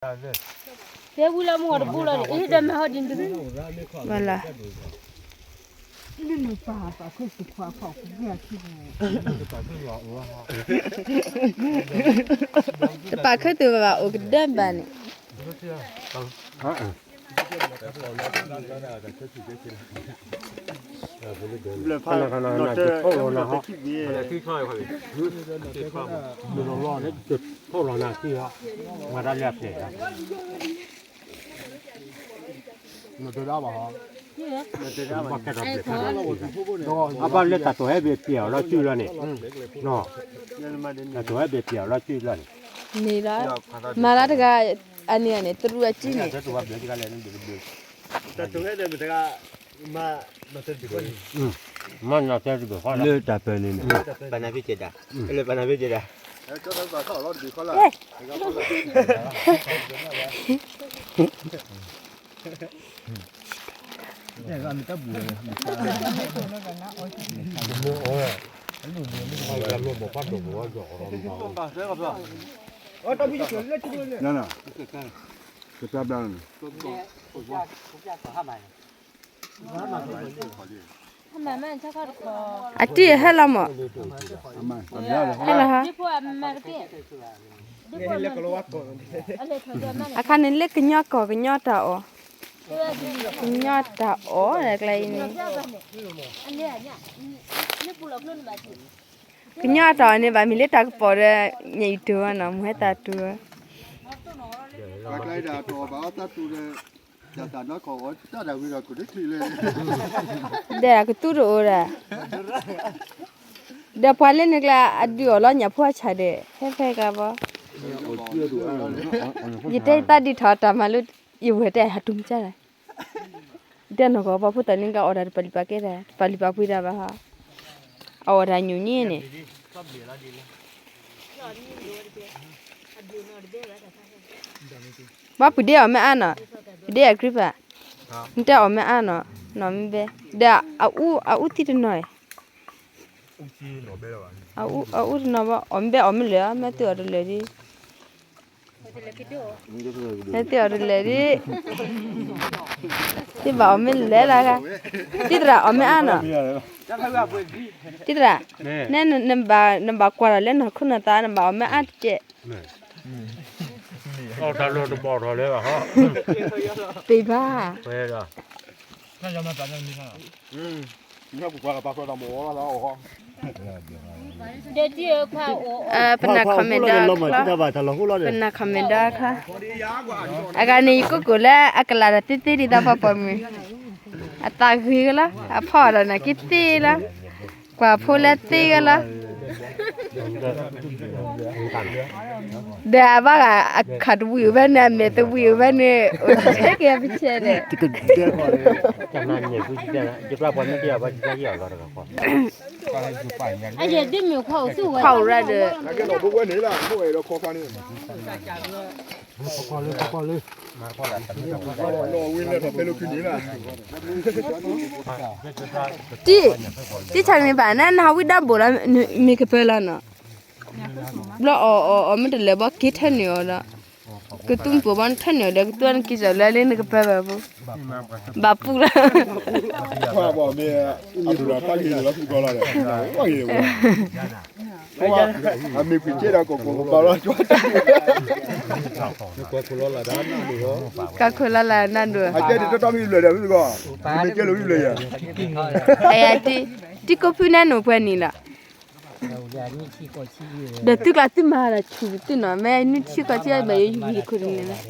ဖဲဝံၤလီၤမုၢ်ဂီၤတဘိလီၤန့ၣ် အ့ၣ်ဒီးမ့ၢ်ဟီဒ်န့ၣ်တဘိ ဘၣ်လၢ တပာ်ခၢၣ်သူဘၣ်ဘၣ် အိၣ်ကဒၢဘၣ်န့ၣ် ဖီလီၤနၤထံၣ်ဟီ မတဒၣ်ဘၣ်ဟီ အဘၣ်လၢတၢ်တိာ်ဟဲဘၣ်ပျဲအီၤလီၤစုလီၤန့ၣ် တၢ်တိာ်ဟဲဘၣ်ပျဲအီၤလီၤစုလီၤန့ၣ် န့ၣ်လီၤ မၤလၢတဂၤ အန့ၣ်န့ၣ် တရူးအစုန့ၣ် မၤနီၢ်တဲတဘ့ၣ်ဃီလၢတၢ်ပၢၢ်န့ၣ်န့ၣ် ပနၢ်ဖံးကဲဒၣ် လၢပနၢ်ဖံးကဲဒၣ် အတံၢ်ဟဲလီၤမး ဟဲလီၤဟါ အခါန့ၣ်လၢကညီကီၢ်ကညီတၢ်အီၣ် ကညီတၢ်အီၣ်ကျါအံၤန့ၣ် ကညီတၢ်အီၣ်န့ၣ် ဘၣ်မ့ၢ်လၢတၢ်ကပီၤဒီး ညၣ်အံၤတိၢ်ဝဲနီၤ မုၢ်ဟဲတၢ်တိၢ်ဝဲ ဒီးအကသူတအိၣ်ဒၣ် ဒီးပှၤလၢန့ၣ်ကျါ အဒုးအီၣ်လီၤညၣ်ဖိအဆၣ်ဒီး ဟဲဖဲကျါဘီ ယတဲယသးဒ်ထီၣ်တၢ်မၤလၢ ယဝဲၢ်တဲဟးတူၢ်မုၢ်ကၢ်ဒၣ် ယတဲနီၢ်ကီၢ်ပှၤဖိသၣ်န့ၣ်က အီၣ်တၢ်တပာ်လုၢ်ပာ်ကဲတၢ် တပာ်လုၢ်ပာ်ပှ့ၤတၢ်ဘၣ်ဟီ အီၣ်တၢ်ညိၣ်ညိန့ၣ် ဘၣ်ပူၤဒ့အီၣ်မ့ၢ်အါနီၤ ပူၤဒ့အီၣ်ကြံဖး နတဲအီၣ်မ့ၢ်အါနီၤ နီၢ်မ့ၢ်ဘဲ ဒီးအအူသံတနီၤ အအူတနီၤဘၣ် အီၣ်မ့ၢ်ဘဲအီၣ်မ့ၢ်လၢာ် မ့ၢ်သုအီၣ်တလၢာ်ဒ် မ့ၢ်သုအီၣ်တလၢာ်ဒ် သုဘၣ်အီၣ်မ့ၢ်လၢာ်လၢ်ဂၤ တံၢ်သရၣ်အီၣ်မ့ၢ်အါနီၤ တံၢ်သရၣ် နဲ နဘၣ်ကွၢ်လီၤလၢနီၢ်ခိနီၢ်သး နဘၣ်အီၣ်မ့ၢ်အါတကဲး အီၣ်တၢ်လီၢ်တဘီၣ်ထီၣ်လၢဘၣ်ဟီ ပ့ၤဘၣ် ပနၢ် comment ဒီး ပနၢ် comment ဒီးအခါ အဂၤန့ၣ် ယကိၢ်ကိၢ်လၢအကလၤတၢ်သ့သ့ဒ်သိးပှၤပိာ်မုၣ် အသးဂ့ၤကလီၤ အဖီၣ်အီၤဒီးနၢ်က့သ့လီၤ ကွၢ်ဖိလၢသ့ကလီၤ ဒီးအဘၣ်ဂၤအခးတဝံၤအိၣ်ဖဲန့ၣ် အမဲာ်တဝံၤအိၣ်ဖဲန့ၣ် အိၣ်ဆဲက့ၤပဆဲးဒီး ခွါအိၣ်ရၣ်ဒီး တံၢ် တံၢ်ဆၣ်န့ၣ်ဘၣ် နနဟးဝံၣ်ဒီဘိလီၤ မ့ၢ်ကပၢလီၤနီၤ ဘျီအီၣ်အီၣ်အီၣ်မ့ၢ်တလၢာ်ဘၣ်က့ၤထၢနုာ်အီၤဒီး ကသူမုၣ်ပိာ်ဘၣ်နထၢနုာ်အီၤဒီး ကသူအီၤနက့ၤစၢၤလၢလၢနကပၢဘၣ်ပူၤ ဘၣ်ပူၤလီၤ အမ့ၢ်ကွံာ်ကဲဒီးကိၢ်ကိၢ်ဘၣ်လီၤ ကီၢ်ခိၣ်လီၤလၢနၤဒိၣ် အကဲဒ်တတီမ့ၢ်ဘျၢၣ်ဒီးမ့ၢ်တဂီၢ် မ့ၢ်ကဲလီၤမ့ၢ်ဘျၢၣ်ယၤ တံၢ်ကိးဖုနဲၣ်နုာ်ပှဲၤနံၣ်လီၤ ဒီးသုကျါသုမၤတၢ်ဆူၣ်သုနီၤ မ့ၢ်နုၢ်ထံကီၢ်ထံဘၣ်ယဝံၤတခိၣ်န့ၣ်လီၤ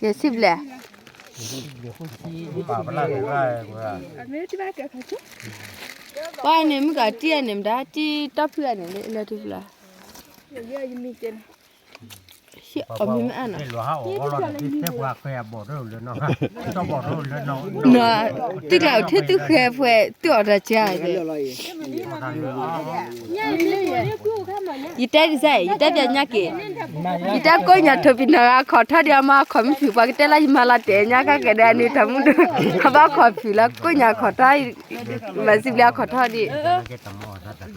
ယစံးဘျဲၣ် ပှၤန့ၣ်မုၢ်ကတံၢ်အန့ၣ်မတၤ တံၢ်တီဖုအန့ၣ်လၢထူဖျါ အီၣ်မ့ၢ်မ့ၢ်အါနီၤ သုကျါအိၣ်ထဲသုဃဲၤဖှဲး သုအီၣ်တၢ်ကါ ယတဲဒ်စဲး ယတဲပျဲညါက့ၤ ယတဲကိးညါထိးပံၤနီၢ်ဂၤခီၣ်ထီၣ်ဒံးအမါခီၣ်မုၢ်ဖုၣ် ပှၤကတဲလၢယမၤလီၤတဲာ်ညါခါကဲဒီးအန့ၣ်တၢ်မူဒိၣ် အဘၣ်ခီၣ်ဖုၣ်လၢကိးညါခီၣ်ထီၣ် မၤစံးဘျုးအခီၣ်ထီၣ်ဒံး